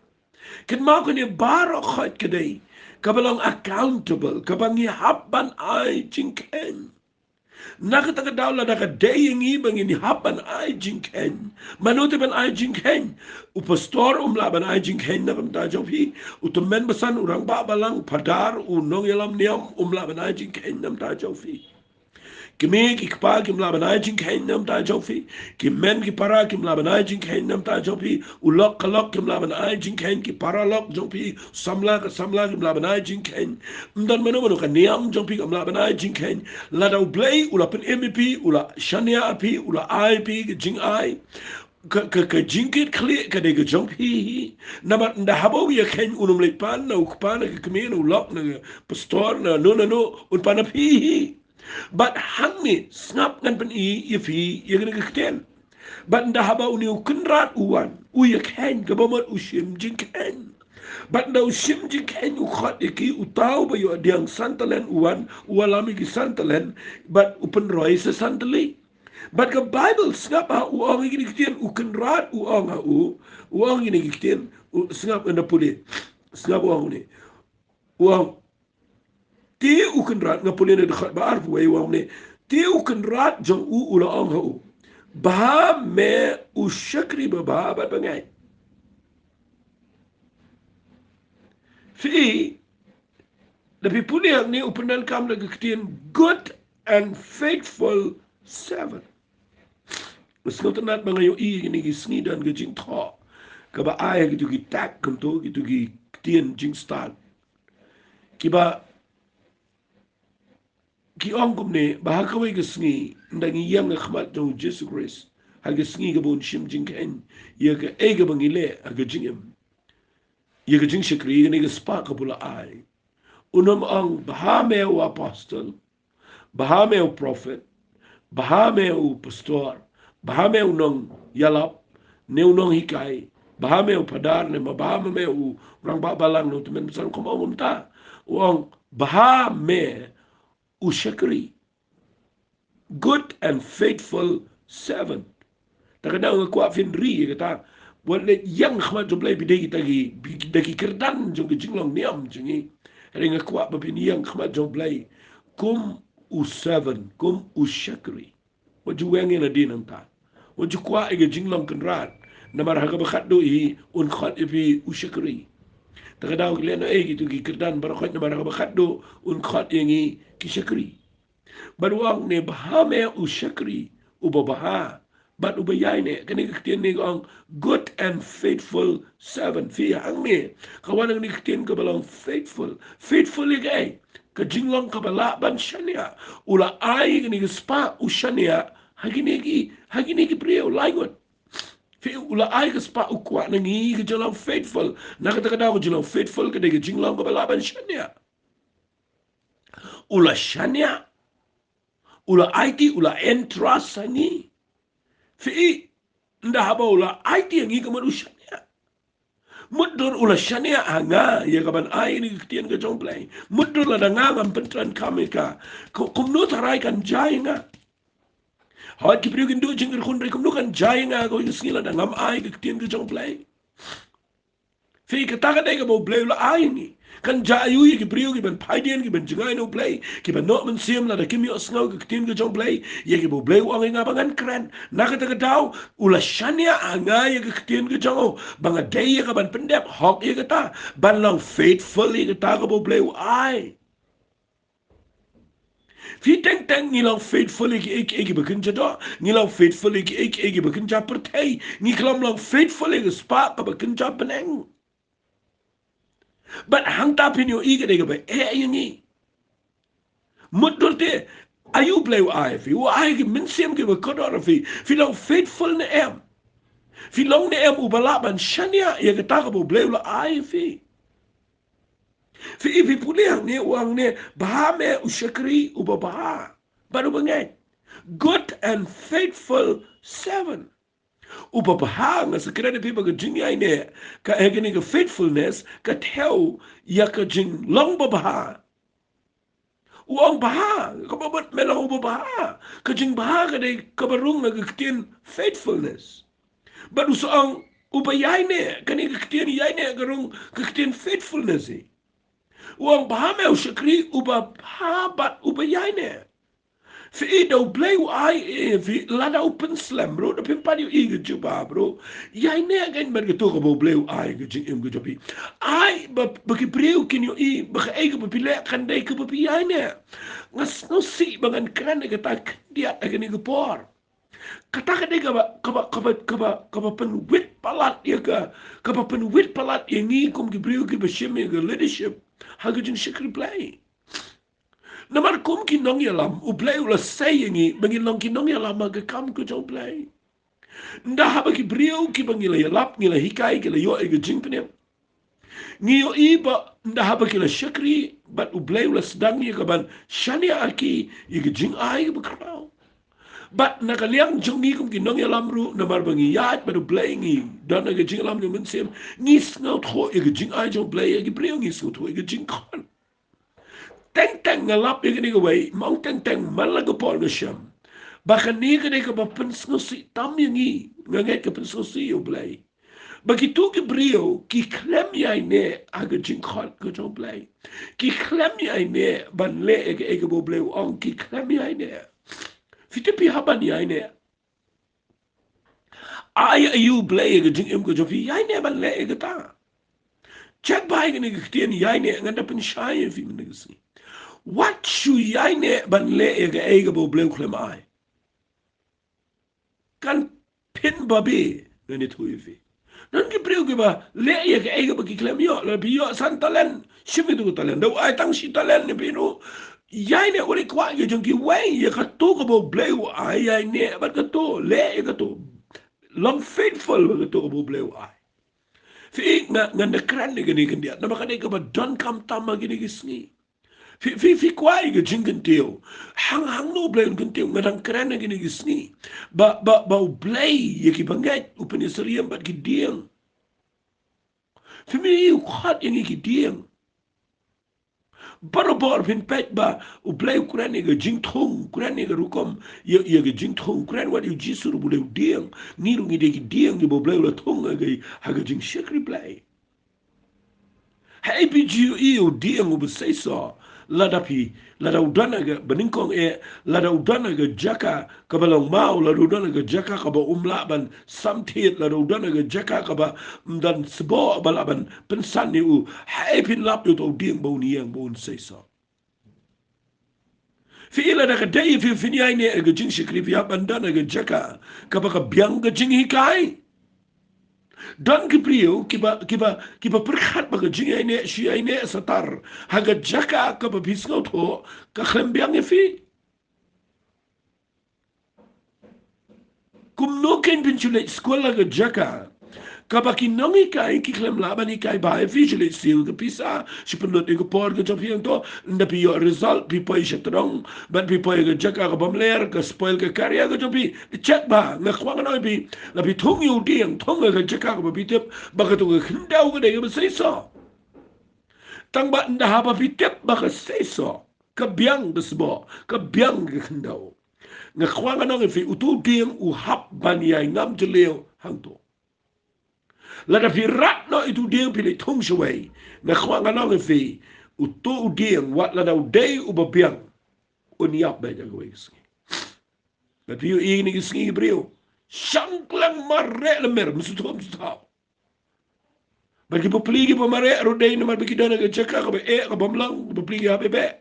Kynmaw kane baroh khoit ka dei kaba long accountable, kaba ngi hap ban ai jingkheiñ. Na kata ka daw lada ka dei ïa ngi ba ngin hap ban ai jingkheiñ, mano te ban ai jingkheiñ? U pastor um lah ban ai jingkheiñ na ka bynta jong phi. U tymmen basan, u rangbah balang, u phadar, u nongïalam niam um lah ban ai jingkheiñ na ka bynta jong phi. Ki mei ki kpa kim lah ban ai jingkheiñ na ka bynta jong phi. Ki mei ki para kim lah ban ai jingkheiñ na ka bynta jong phi. U lok ka lok kim lah ban ai jingkheiñ, ki para lok jong phi, samla ka samla kim lah ban ai jingkheiñ. Ym don mano mano ka niam jong phi kam lah ban ai jingkheiñ. Lada U Blei u la pynim ïa phi, u la shaniah ïa phi, u la ai ïa phi ka jingai, ka, ka, ka jingkit khlieh ka dei ka jong phi hi. Namar ynda haba u ïakheiñ un ym leit pan na u kpa, na ka kmie, na u lok, na ka pastor, na no na no, un pan na phi hi. Bad hangne sngap, ngan pyni ïa phi ïa kane ka ktien. Bad ynda haba une u kynrad u wan, u ïakheiñ, kaba mut u shim jingkheiñ. Bad ynda u shim jingkheiñ, u khot ïa ki, uta uba ïoh diang san talent u wan, u wallam ïa ki san talent, bad u pynroi sa san tylli. Bad ka Baibl, sngap ha u ong ïa kine ki ktien, u kynrad u ong ha u, u ong ïa kine ki ktien, u, sngap, ynda pule, sngap u ong une. U ong, te u kynrad, nga pule na dkhot ba arphew wei, u ong une, te u kynrad jong u u la ong ha u, bha me u shakri babha bad bangeit. Phi, da phi pule hangne u pyndonkam da ka ktien good and faithful servant. Sngewtynnat ba nga ïohi kine ki sngi don ka jingthoh kaba ai ha kito ki tag, kumto, kito ki ktien jingstad, kiba ki ong kumne, ba ha kawei ka sngi, ynda ngi ïeng ha khmat jong U Jisu Khrist, ha ka sngi kaba un shim jingkheiñ ïa kaei kaba ngi leh ha ka jingim, ïa ka jingshakri, ïa kane ka spah kaba u la ai, un ym ong, bha me u apostol, bha me u prophet, bha me u pastor, bha me u nongïalap, ne u nonghikai, bha me u phadar, ne ma bha me u rangbah balang, ne u tymmen basan, um ong kumta. U ong, bha me u shakri, good and faithful servant. Ta ka daw nga kwah phin ri ïa kata. Wat leit ïeng khmat jong U Blei, phi dei kita ki, phi dei ki kyrdan jong ka jinglong niam jong ngi. Hynrei nga kwah ba phin ïeng khmat jong U Blei kum u servant, kum u shakri. Wat ju weng ïa nadien nangta. Wat ju kwah ïa ka jinglong kynrad. Namar ha kaba khatduh hi un khot ïa phi u shakri. Ta ka daw ki leh noh ei kito ki kyrdan baroh khoit, namar ha kaba khatduh un khot ïa ngi ki shakri. Bad u ong ne, bha me u shakri uba bha bad uba ïaineh. Kane ka ktien ne ka ong, good and faithful servant. Phi, hangne ka wan kane ka ktien kaba long faithful. Faithful ïa kaei? Ka jinglong kaba lah ban shaniah. U la ai kane ka spah, u shaniah ha kine ki, ha kine ki briew, lai ngut. Phi, u la ai ka spah, u kwah na ngi ka jinglong faithful. Na kata ka daw ka jinglong faithful ka dei ka jinglong kaba lah ban shaniah. U la shaniah, u la aiti, u la entrust ha ngi. Phi, ynda haba u la aiti ha ngi, ka mut u shaniah. Mutdur u la shaniah ha nga ïa kaban ai ïa kane ka ktien ka jong U Blei. Mutdur lada nga ngam pyntreikam ïa ka, ku-, kumno tharai kan jia ïa nga? Hooid, ki briew kin duh jingkyrkhu, hynrei kumno kan jia ïa nga ha kawei ka sngi lada ngam ai ïa ka ktien ka jong U Blei? Phi, kata ka dei kaba U Blei u la ai ïa ngi. Kan jia aiu ïa ki briew kiban phaidien, kiban jngai na U Blei, kiban noh mynsiem lada kim ïohsngew ïa ka ktien ka jong U Blei, ïa kiba U Blei u ong ïa nga ba ngan kren? Na kata ka daw u la shaniah ha nga ïa ka ktien ka jong u ba nga dei ïa kaban pyndep hok ïa kata, ban long faithful ïa kata kaba U Blei u ai. Phi, teng teng ngi long faithful ïa kiei kiei kiba kynja doh. Ngi long faithful ïa kiei kiei kiba kynja pyrthei. Ngi khlem long faithful ïa ka spah kaba kynja bneng. Bad hangta phin ïohi ka dei kaba eh ïa ngi. Mutdur te, aiu U Blei u ai phi? U ai ki mynsiem kiba kordor phi. Phi long faithful ne em? Phi long ne em uba lah ban shaniah ïa kata kaba U Blei u la ai phi? Phi, phi pule hangne, u ong ne, bha me u shakri uba bha bad uba ngeit. Good and faithful servant. Uba bha, nga sa kren ïa phi ba ka jingïaineh, ka, eh, kane ka faithfulness, ka thew ïa ka jinglong ba bha. U ong bha, kaba mut me long uba bha. Ka jingbha ka dei kaba rung na ka ktien faithfulness. Bad u sa ong uba ïaineh, kane ka ktien ïaineh ka rung ka ktien faithfulness hi. U ong bha me u shakri uba bha bad uba ïaineh. Phi i da U Blei u ai, eh, phi lada u pynslem ruh, da phim pat ïohi ka jubab ruh. Ïaineh kein bad kato kaba U Blei u ai ka jingim ka jong phi. Ai ba, ba ki briew kin ïohi ba kaei kaba phi leh kan dei kaba phi ïaineh. Nga sngewsih ba ngan kren ïa kata khyndiat ha kane ka por. Kata ka dei kaba, kaba, kaba, kaba, kaba pynwit palat ïa ka, kaba pynwit palat ïa ngi kum ki briew kiba shim ïa ka leadership ha ka jingshakri Blei. Namar kum ki nongïalam, U Blei u la sei ïa ngi ba ngin long ki nongïalam ha ka kam ka jong U Blei. Ynda haba ki briew kiba ngi la ïalap, ngi la hikai, ki la ïoh ïa ka jingpynim, ngi ïohi ba ynda haba ki la shakri bad U Blei u la sdang ïa ka ban shaniah ha ki ïa ka jingai kaba khraw. Bad na ka liang jong ngi kum ki nongïalam ruh, namar ba ngi ïaid bad U Blei, ngi don ha ka jingïalam jong U Mynsiem, ngi sngewthuh ïa ka jingai jong U Blei ïa ki briew, ngi sngewthuh ïa ka jingkhot. Teng teng nga lap ïa kane kawei, ma ong teng teng, man la ka por nga shem ba kane ka dei kaba pynsngewsih tam ïa ngi. Nga ngeit ka pynsngewsih ïa U Blei. Ba kito ki briew ki khlem ïaineh ha ka jingkhot ka jong U Blei. Ki khlem ïaineh ban leh ïa kaei kaba U Blei u ong, ki khlem ïaineh. Phi tip phi hap ban ïaineh. Ai ïa U Blei ïa ka jingim ka jong phi, ïaineh ban leh ïa kata. Check bha ïa kane ka ktien ïaineh, ngan da pynshai ïa phi mynne ka sngi. Wat shu ïaineh ban leh ïa kaei kaba U Blei u khlem ai. Kan pynbabe, ngan ïathuh ïa phi. Don ki briew kiba leh ïa kaei kaba ki khlem ïoh, lada phi ïoh san talent, shim ïa uto u talent. Da u ai tang shi talent ïa phi, no. Ïaineh, wat kwah ïa ka jong kiwei, ïa kato kaba U Blei u ai, ïaineh bad kato, leh ïa kato. Long faithful bad kato kaba U Blei u ai. Phi, nga, ngan da kren ïa kane khyndiat, namar ka dei kaba donkam tam ha kine ki sngi. Phi, phi, phi kwah ïa ka jingkyntiew. Hang, hangno U Blei un kyntiew, nga dang kren ha kine ki sngi. Ba, ba, ba U Blei ïa kiba ngeit u pynsyriem bad ki dieng. Phi, phi, u khot ïa ngi ki dieng. Barabor phin peit ba U Blei u kren ïa ka jingthung, u kren ïa ka rukom, ïa, ïa ka jingthung, u kren wat ïa U Jisu ruh ba u dei u dieng. Ngi ruh ngi dei ki dieng kiba U Blei u la thung ha ka, ha ka jingshakri Blei. Haei phi ju ïohi ïa u dieng uba seisoh? Lada phi, lada u don ha kaba nyngkong eh, lada u don ha ka jaka kaba long maw, lada u don ha ka jaka kaba um lah ban sam thied, lada u don ha ka jaka kaba ym don sboh ba lah ban pynsan ïa u, haei phin lap ïa uto u dieng ba un ïeng, ba un seisoh? Phi i, lada ka dei ïa phi phin ïaineh ha ka jingshakri, phi hap ban don ha ka jaka kaba ka biang ka jinghikai. Don ki briew kiba, kiba, kiba pyrkhat ba ka jingïaineh shu ïaineh satar ha ka jaka kaba phi sngewthuh ka khlem biang ïa phi. Kumno kein phin shu leit skul ha ka jaka kaba ki nonghikai ki khlem lah ban hikai bha ïa phi? Shu leit siew ka pisa, shu pynlut ïa ka por ka jong phi hangto, ynda phi ïoh result phi poi sha tdong bad phi poi ha ka jaka kaba mler, ka spoil ka career ka jong phi. Check bha, nga kwah ngan ong ïa phi, la phi thung ïa u dieng, thung ha ka jaka kaba phi tip ba kato ka khyndew ka dei kaba seisoh. Tang ba ynda haba phi tip ba ka seisoh, ka biang ka sboh, ka biang ka khyndew, nga kwah ngan ong ïa phi, uto u dieng u hap ban ïai ngam jylliew hangto. Lada phi rat noh ïa uto u dieng phi leit thung shawei, nga kwah ngan ong ïa phi, uto u dieng wat lada u dei uba biang, un ïap beit ha kawei ka sngi. Bad phi ïohi ïa kine ki sngi ki briew shang khlem mareh lem mer, ym sngewthuh ym sngewthuh. Bad ki bapli ki bamareh ruh dei namar ba ki don ha ka jaka kaba eh, kaba ym long, ki bapli ki hap eh beit.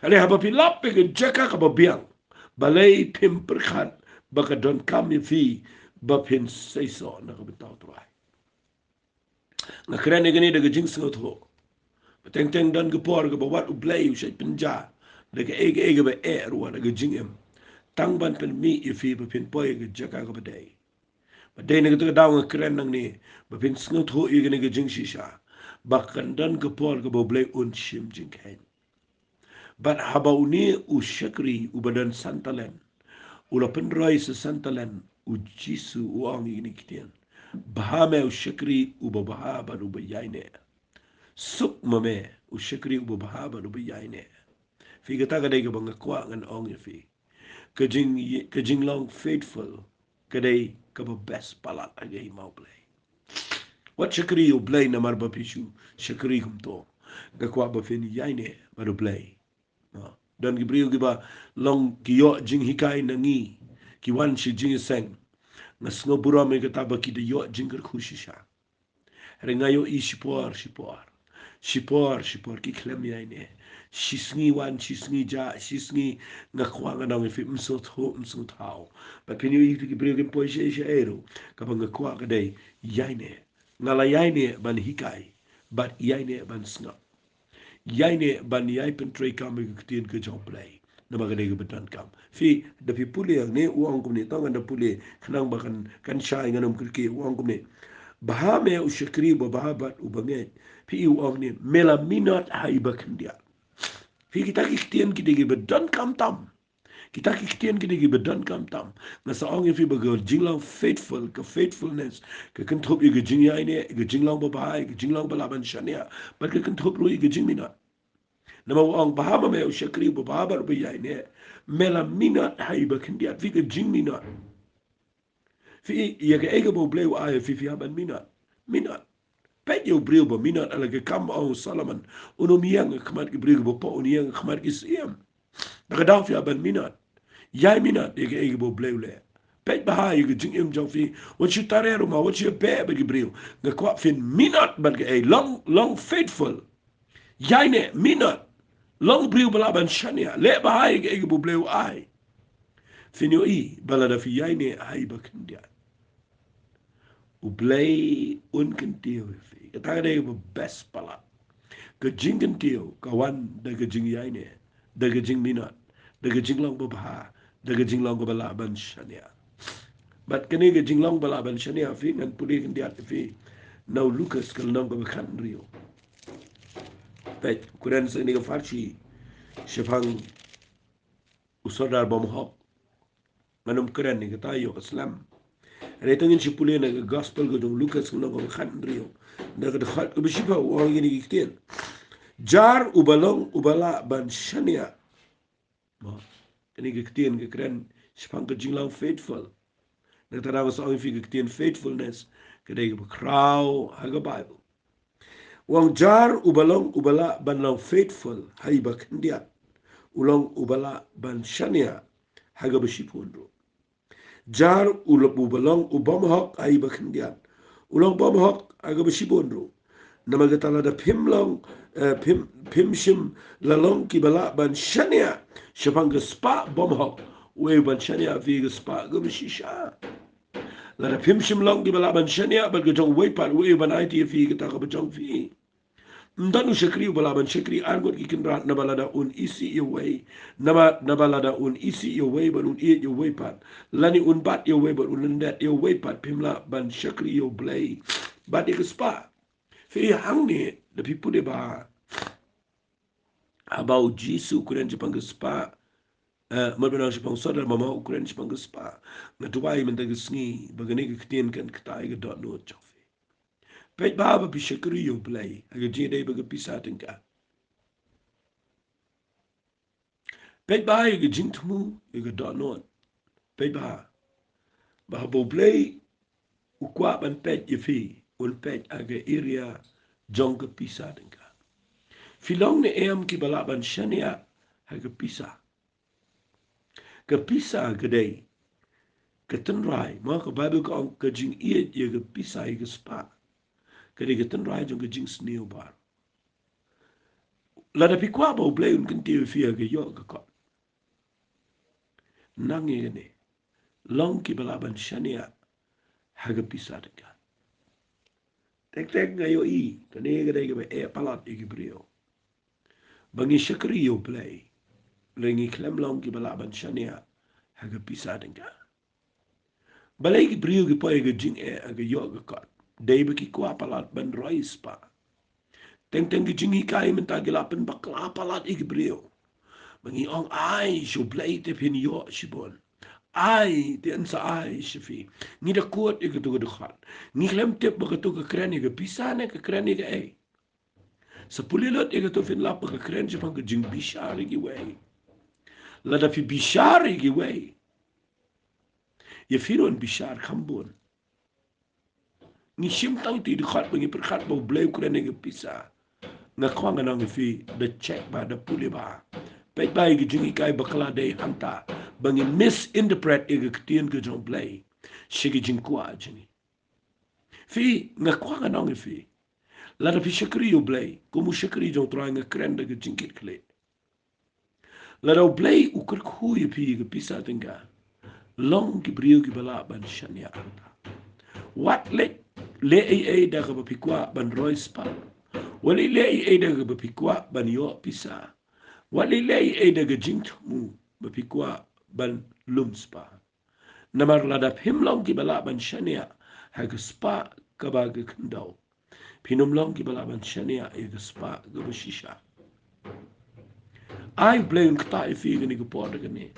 Hynrei haba phi lap ïa ka jaka kaba biang, balei phim pyrkhat ba ka donkam ïa phi ba phin seisoh na ka bynta U Trai? Nga kren ïa kane da ka jingsngewthuh ba teng teng don ka por kaba wat U Blei u shait pynjah da kaei kaei kaba eh ruh ha ka jingim, tang ban pynmih ïa phi ba phin poi ha ka jaka kaba dei. Ba dei na kata ka daw nga kren nangne ba phin sngewthuh ïa kane ka jingshisha. ba kan don ka por kaba U Blei un shim jingkheiñ. Bad haba une u shakri uba don san talent u la pynroi sa san talent, U Jisu u ong ïa kine ki ktien: Bha me u shakri uba bha bad uba ïaineh. Suk ma me u shakri uba bha bad uba ïaineh. Phi, kata ka dei kaba nga kwah ngan ong ïa phi. Ka jing, ka jinglong faithful ka dei kaba best palat ha ka hima U Blei. Wat shakri ïa U Blei namar ba phi shu shakri kumto. Nga kwah ba phin ïaineh bad U Blei. Don ki briew kiba long ki ïoh jinghikai na ngi, ki wan sha jingïaseng. Nga sngewburom ïa kata ba ki da ïoh jingkyrkhu shisha. Hynrei nga ïohi shipor shipor, shipor shipor ki khlem ïaineh. Shi sngi wan, shi sngi jah, shi sngi. Nga kwah ngan ong ïa phi, ym sngewthuh, ym sngewthaw. Bad phin ïohi ki briew kim poi shaei shaei ruh. Kaba nga kwah ka dei ïaineh. Nga la ïaineh ban hikai bad ïaineh ban sngap. Ïaineh ban ïai pyntreikam ïa ka ktien ka jong U Blei. Namar ka dei kaba donkam. Phi, da phi pule hangne u ong kumne, tang ngan da pule khnang ba kan, kan shai, ngan ym kyrkieh, u ong kumne: Bha me u shakri uba bha bad uba ngeit. Phi, u ong ne, me la minot ha iba khyndiat. Phi, kita ki ktien ki dei kiba donkam tam. Kita ki ktien ki dei kiba donkam tam. Nga sa ong ïa phi ba ka jinglong faithful, ka faithfulness, ka kynthup ïa ka jingïaineh, ïa ka jinglong babha, ïa ka jinglong ba lah ban shaniah. Bad ka kynthup ruh ïa ka jingminot. Namar u ong: Bha ma me u shakri uba bha bad uba ïaineh. Me la minot ha iba khyndiat. Phi, ka jingminot. Phi, ïa kaei kaba U Blei u ai ïa phi, phi hap ban minot. Minot. Peit ïa u briew ba minot, ha la ka kam ba ong u Solomon. Un ym ïeng ha khmat ki briew kiba pop, un ïeng ha khmat ki siem. Da ka daw phi hap ban minot. Ïai minot ïa kaei kaba U Blei u leh. Peit bha ïa ka jingim jong phi. Wat shu tare ruh ma, wat shu beh bad ki briew. Nga kwah phin minot bad kaei, long, long faithful. Ïaineh, minot. Long briew ba lah ban shaniah. Leh bha ïa kaei kaba U Blei u ai. Phin ïohi ba lada phi ïaineh ha iba khyndiat, U Blei un kyntiew ïa phi. Kata ka dei kaba best palat. Ka jingkyntiew ka wan da ka jingïaineh, da ka jingminot, da ka jinglong babha, da ka jinglong kaba lah ban shaniah. Bad kane ka jinglong ba lah ban shaniah, phi, ngan pule khyndiat ïa phi na u Lukas ka lynnong kaba khathynriew. Peit, kren sa kane ka pharshi shaphang u sordar bymhok. Ngan ym kren ïa kata, ïoh ka slem. Hynrei to ngin shu pule na ka gospel ka jong u Lukas ka lynnong kaba khathynriew, na ka dkhot kaba shiphew, u ong kine ki ktien: Jar uba long uba lah ban shaniah. Mo, kane ka ktien ka kren shaphang ka jinglong faithful. Na kata nga sa ong ïa phi ka ktien faithfulness ka dei kaba khraw ha ka Baibl. U ong: Jar uba long uba lah ban long faithful ha iba khyndiat, u long uba lah ban shaniah ha kaba shibun ruh. Jar u long, uba long u bymhok ha iba khyndiat, u long bymhok ha kaba shibun ruh. Namar kata lada phim long, eh, phim, phim shym la long kiba lah ban shaniah shaphang ka spah bymhok, uei u ban shaniah ïa phi ka spah kaba shisha? Lada phim shym long kiba lah ban shaniah bad ka jong uwei pat, uei u ban aiti ïa phi kata kaba jong phi? Ym don u shakri uba lah ban shakri ar ngut ki kynrad, naba lada un isih ïa uwei, naba, naba lada un isih ïa uwei bad un ïeit ïa uwei pat, lane un bat ïa uwei bad un lyndet ïa uwei pat, phim lah ban shakri ïa U Blei bad ïa ka spah. Phi, hangne da phi pule bha, haba u Jisu u kren shaphang ka spah, eh, mut ban ong shaphang u sordar bymhok, u kren shaphang ka spah. Nga duwai mynta ka sngi ba kane ka ktien kan ktah ïa ka dohnud jong phi. Peit bha ba phi shakri ïa U Blei ha ka jingïadei bad ka pisa tyngka. Peit bha ïa ka jingthmu, ïa ka dohnud. Peit bha ba haba U Blei u kwah ban peit ïa phi, un peit ha ka area jong ka pisa tyngka. Phi long ne em kiba lah ban shaniah ha ka pisa? Ka pisa ka dei ka tynrai, ma ka Baibl ka ong ka jingïeit ïa ka pisa, ïa ka spah, ka dei ka tynrai jong ka jingsniew baroh. Lada phi kwah ba U Blei un kyntiew ïa phi ha ka ïoh ka kot, nang ïa kane, long kiba lah ban shaniah ha ka pisa tyngka. Tek tek nga ïohi kane ka dei kaba eh palat ïa ki briew, ba ngi shakri ïa U Blei, hynrei ngi khlem long kiba lah ban shaniah ha ka pisa tyngka. Balei ki briew ki poi ha ka jingeh ha ka ïoh ka kot? Dei ba ki kwah palat ban roi spah. Teng teng ki jinghikai mynta ki la pynbakla palat ïa ki briew. Ba ngi ong ai sha U Blei te phin ïoh shibun. Ai te yn sa ai sha phi. Ngi da kut ïa katu ka dkhot. Ngi khlem tip ba katu ka kren ïa ka pisa ne ka kren ïa kaei. Sa pule lut ïa katu, phin lap ba ka kren shaphang ka jingbishar ïa kiwei. Lada phi bishar ïa kiwei, ïa phi ruh yn bishar kham bun. Ngi shim tang ïa katu ka dkhot ba ngi pyrkhat ba U Blei u kren ïa ka pisa. Nga kwah ngan ong ïa phi, da check bha, da pule bha. Peit bha ïa ki jinghikai bakla dei hangta ba ngi misinterpret ïa ka ktien ka jong U Blei sha ki jingkwah jong ngi. Phi, nga kwah ngan ong ïa phi, lada phi shakri ïa U Blei kum u shakri jong U Trai, nga kren da ka jingkitkhlieh. Lada U Blei u kyrkhu ïa phi ïa ka pisa tyngka, long ki briew kiba lah ban shaniah hangta. Wat leh, leh ei ei da kaba phi kwah ban roi spah. Wat leh, leh ei ei da kaba phi kwah ban ïoh pisa. Wat leh, leh ei ei da ka jingthmu ba phi kwah ban lum spah. Namar lada phim long kiba lah ban shaniah ha ka spah kaba ka khyndew, phin ym long kiba lah ban shaniah ïa ka spah kaba shisha. Ai U Blei un ktah ïa phi ha kane ka por da kane.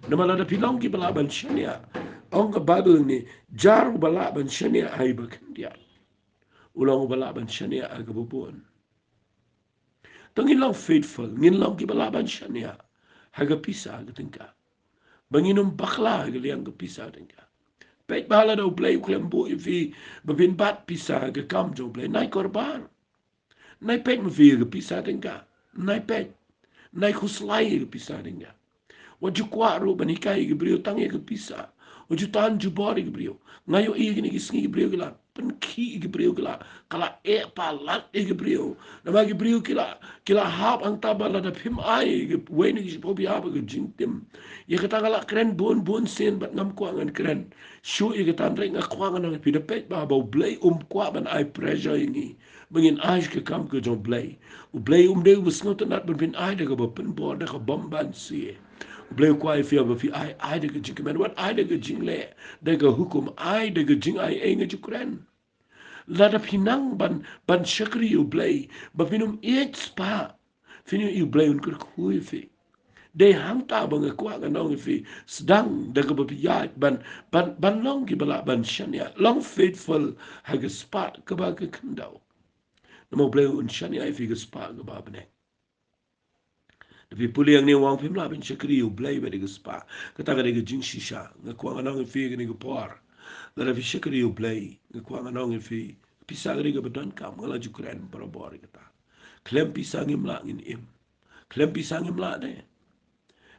Namar lada phi long kiba lah ban shaniah, ong ka Baibl hangne, jar uba lah ban shaniah ha kaba khyndiat u long uba lah ban shaniah ha kaba bun. To ngin long faithful, ngin long kiba lah ban shaniah ha ka pisa ka tyngka. Ba ngin ym bakla ha ka liang ka pisa tyngka. Peit bha, lada U Blei u khlem buh ïa phi ba phin bat pisa ha ka kam jong U Blei, nai korban. Nai peit ma phi ha ka pisa tyngka. Nai peit. Nai khuslai ha ka pisa tyngka. Wat ju kwah ruh ban hikai ïa ki briew tang ïa ka pisa. Wat ju tan jubor ïa ki briew. Nga ïohi kine ki sngi ki briew ki la pynkhih ïa ki briew, ki la, ka la eh palat ïa ki briew. Namar ki briew ki la, ki la hap hangta ba lada phim ai ïa kiwei na ki shiphew phi hap ha ka jingtim. Ïa kata nga la kren bun bun sien bad ngam kwah ngan kren shuh ïa kata, hynrei nga kwah ngan ong ïa phi, da peit bha ba U Blei um kwah ban ai pressure ïa ngi ba ngin ai sha ka kam ka jong U Blei. U Blei um dei uba sngewtynnat ban phin ai da kaba pynbor, da kaba bymbanse. U Blei u kwah ïa phi ba phi ai, ai da ka jingkmen, wat ai da ka jingleh, da ka hukum, ai da ka jingaiei. Nga ju kren, lada phi nang ban, ban shakri ïa U Blei ba phin ym ïeit spah, phin ïohi U Blei un kyrkhu ïa phi. Dei hangta ba nga kwah ngan ong ïa phi, sdang da kaba phi ïaid ban, ban, ban long kiba lah ban shaniah. Long faithful ha ka spah kaba ka khyndew. Namar U Blei un shaniah ïa phi ha ka spah kaba bneng. Da phi pule hangne, u ong phim lah ban shakri ïa U Blei bad ïa ka spah. Kata ka dei ka jingshisha. Nga kwah ngan ong ïa phi ha kane ka por, lada phi shakri ïa U Blei, nga kwah ngan ong ïa phi, pisa ka dei kaba donkam, nga la ju kren barabor ïa kata. Khlem pisa ngim lah ngin im. Khlem pisa ngim lah de.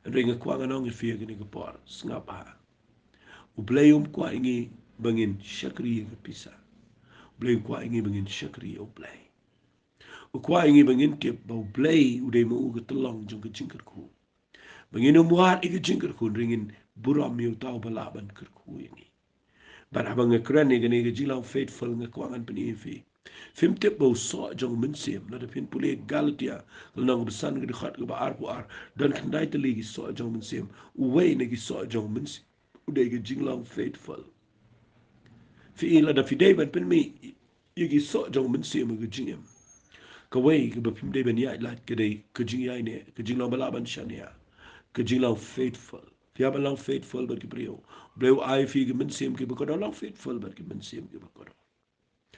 Hynrei nga kwah ngan ong ïa phi ha kane ka por, sngap bha. U Blei um kwah ïa ngi ba ngin shakri ïa ka pisa. U Blei um kwah ïa ngi ba ngin shakri ïa U Blei. U kwah ïa ngi ba ngin tip ba U Blei u dei ma u ka tyllong jong ka jingkyrkhu. Ba ngin ym wad ïa ka jingkyrkhu, hynrei ngin burom ïa uta uba lah ban kyrkhu ïa ngi. Bad haba nga kren ïa kane ka jinglong faithful, nga kwah ngan pyni ïa phi, phim tip ba u soh jong u mynsiem, lada phin pule Galatia ka lynnong kaba san, ka dkhot kaba arphew ar, don khyndai tylli ki soh jong u mynsiem. Uwei na ki soh jong u mynsiem u dei ka jinglong faithful. Phi i, lada phi dei ban pynmih ïa ki soh jong u mynsiem ha ka jingim, kawei kaba phim dei ban ïaid lait ka dei ka jingïaineh, ka jinglong ba lah ban shaniah, ka jinglong faithful. Phi hap ban long faithful bad ki briew. U Blei u ai phi ki mynsiem kiba kordor, long faithful bad ki mynsiem kiba kordor.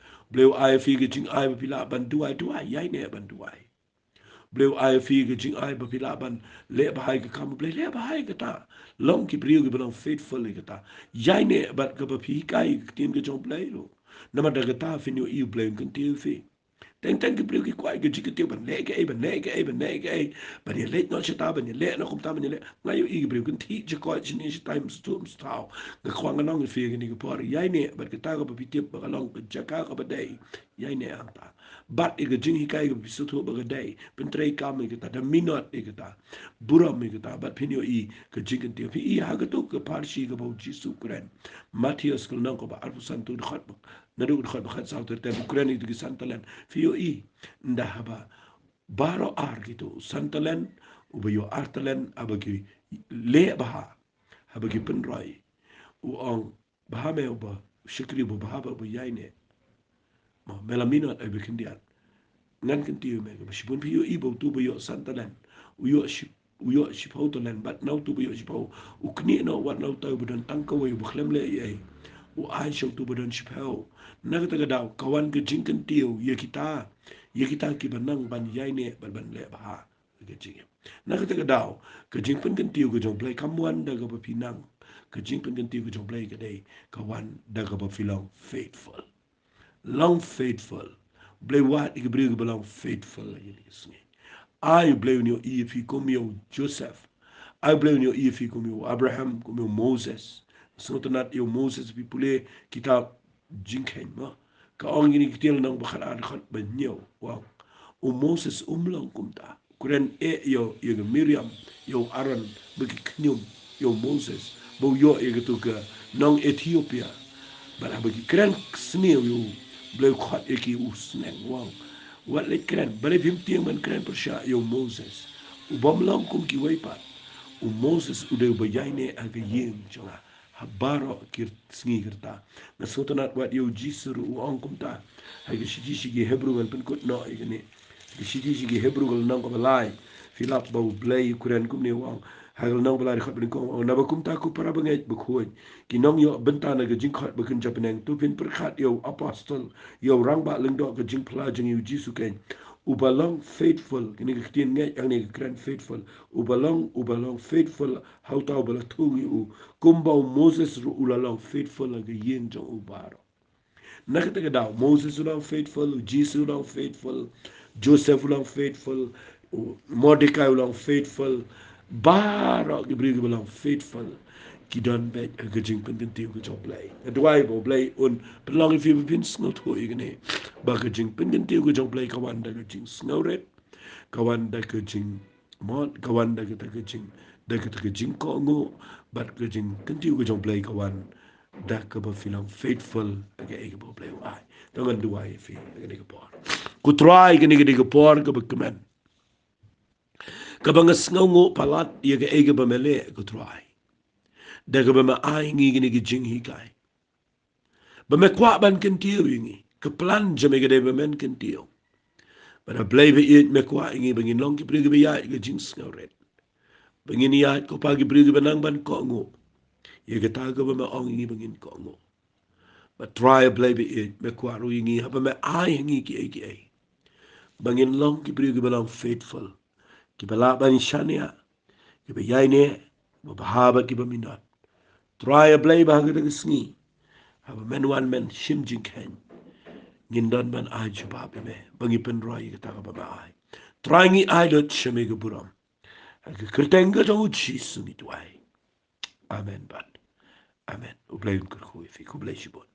U Blei u ai phi ka jingai ba phi lah ban duwai, duwai, ïaineh ban duwai. U Blei u ai phi ka jingai ba phi lah ban leh bha ïa ka kam U Blei, leh bha ïa kata. Long ki briew kiba long faithful ïa kata. Ïaineh bad kaba phi hikai ïa ka ktien ka jong U Blei ruh. Namar da kata phin ïohi U Blei un kyntiew ïa phi. Teng teng ki briew ki kwah ïa ka jingkyntiew ban leh kaei, ban leh kaei, ban leh kaei, ban ïaleit noh shata, ban ïaleh noh kumta, ban ïaleh. Nga ïohi ki briew kynthih jingkoit shane shatai, ym sngewthuh ym sngewthaw. Nga kwah ngan ong ïa phi ha kane ka por, ïaineh bad kata kaba phi tip ba ka long ka jaka kaba dei. Ïaineh hangta. Bat ïa ka jinghikai kaba phi sngewthuh ba ka dei. Pyntreikam ïa kata, da minot ïa kata. Burom ïa kata, bad phin ïohi ka jingkyntiew. Phi i ha katu ka pharshi kaba u Jisu u kren, Mathaios ka lynnong kaba arphew san, tu dkhot ba, naduh dkhot ba khatsaw ter ter, u kren ïa kitu ki san talent. Phi ïohi, ynda haba baroh ar kitu, u san talent, uba ïoh ar talent, haba ki leh bha, haba ki pynroi, u ong, bha me uba shakri uba bha bad uba ïaineh. Mo, me la minot ei ba khyndiat. ngan kyntiew ïa me, kaba shibun phi ïohi ba uto ba ïoh san talent u ïoh shi, u ïoh shiphew talent, bad na uto ba ïoh shiphew u knieh noh wat na uto ba don tang kawei uba khlem leh ei ei, u ai sha uto ba don shiphew. Na kata ka daw ka wan ka jingkyntiew ïa kita, ïa kita kiba nang ban ïaineh bad ban leh bha ka jingim. Na kata ka daw ka jingpynkyntiew ka jong U Blei kam wan da kaba phi nang. Ka jingpynkyntiew ka jong U Blei ka dei ka wan da kaba phi long faithful. Long faithful. U Blei u wad ïa ki briew kiba long faithful ha kine ki sngi. Ai U Blei un ïohi ïa phi kum ïa u Joseph. Ai U Blei un ïohi ïa phi kum ïa u Abraham, kum ïa u Moses. Sngewtynnat ïa u Moses, phi pule kitab Jingkheiñ mo, ka ong ïa kine ki ktien, lynnong ba khatar, dkhot ba hynñiew, u ong, u Moses um long kumta. Kren eh ïa u, ïa ka Miriam, ïa u Aaron, ba ki khñium ïa u Moses ba u ïoh ïa kato ka nong Ethiopia. Bad haba ki kren sniew ïa u, U Blei u khot ïa ki, u sneng, u ong, wat leit kren, balei phim tieng ban kren pyrshah ïa u Moses, u bym long kum kiwei pat. U Moses u dei uba ïaineh ha ka ïing jong nga ha baroh ki sngi ki rta. Nga sngewtynnat wat ïa u Jisu ruh u ong kumta. Ha ka shithi sha ki Hebru, ngan pynkut noh ïa kane. Ka shithi sha ki Hebru ka lynnong kaba lai, phi lap ba U Blei u kren kumne, u ong ha ka lynnong ba lai, dkhot ba nyngkong, u ong, naba kumta ko para bangeit bakhuid, ki nongïoh bynta na ka jingkhot ba kynja bneng, to phin pyrkhat ïa u apostol, ïa u rangbah lyngdoh ka jingphla jong ngi u Jisu Khrist, uba long faithful. Kane ka ktien ngeit hangne ka kren faithful. Uba long, uba long faithful ha uta uba la thung ïa u, kumba u Moses ruh u la long faithful ha ka ïing jong u baroh. Na kata ka daw Moses u long faithful, u Jisu u long faithful, Joseph u long faithful, u Mordekai u long faithful. Baroh ki briew kiba long faithful ki don beit ha ka jingpynkyntiew ka jong U Blei. Nga duwai ba U Blei un pynlong ïa phi ba phin sngewthuh ïa kane, ba ka jingpynkyntiew ka jong U Blei ka wan da ka jingsngewrit, ka wan da ka jingmut, ka wan da kata ka jing, da kata ka jingkohnguh, bad ka jingkyntiew ka jong U Blei ka wan da kaba phi long faithful ha kaei kaba U Blei u ai. To ngan duwai ïa phi ha kane ka por. Ko Trai, kane ka dei ka por kaba kmen, kaba nga sngewnguh palat ïa kaei kaba me leh, ko Trai, da kaba me ai ngi kine ki jinghikai, ba me kwah ban kyntiew ïa ngi. Ka plan jong me ka dei ba men kyntiew. Bad A Blei ba ïeit, me kwah ïa ngi ba ngin long ki briew kiba ïaid ka jingsngewrit, ba ngin ïaid, ko Pa, ki briew kiba nang ban kohnguh ïa kata kaba me ong ïa ngi ba ngin kohnguh. Bad Trai A Blei ba ïeit, me kwah ruh ïa ngi, haba me ai ha ngi kiei kiei, ba ngin long ki briew kiba long faithful, kiba lah ban shaniah, kiba ïaineh, kiba bha bad kiba minot. Trai A Blei, ba ha kata ka sngi, haba men wan men shim jingkheiñ, ngin don ban ai jubab ïa me ba ngi pynroi ïa kata kaba me ai. Trai, ngi ai lut sha me ka burom. Ha ka kyrteng ka jong u Jisu ngi duwai. Amen bad amen. U Blei un kyrkhu ïa phi. Khublei shibun.